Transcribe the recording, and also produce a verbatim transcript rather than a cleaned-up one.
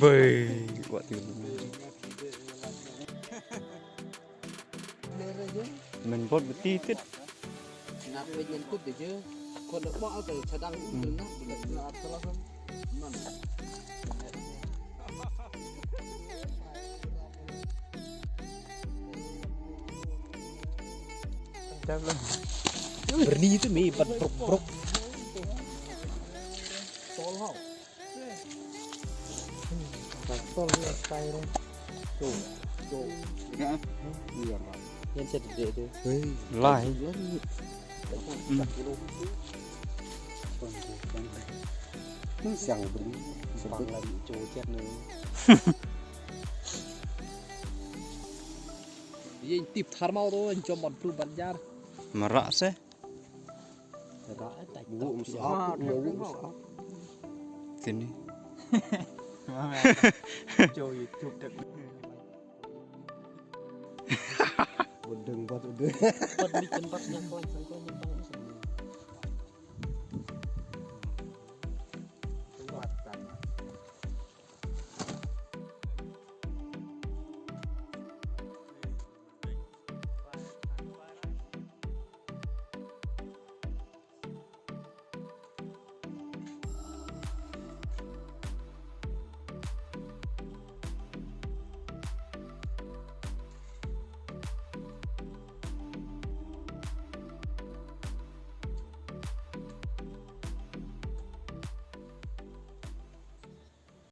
Wei, wat ti. Men bot beti tit. Nap wei nyen kut de je. Kon de bot au te chadang u na na salah man. Berni tu mi bat brok brok. Tol hau. Tol ni style. Tu, tu. Iya, Pak. Yang saya duduk tu. Hei. Lai. Ni siang beri. Sebab lagi cucet ni. Ye tip tharmau tu jom ban pru ban jar. Marak seh. Marak eh tak. Sini. Jo YouTube tak. Udeng bat udeng. Bat ni tempat yang kau yang kau yang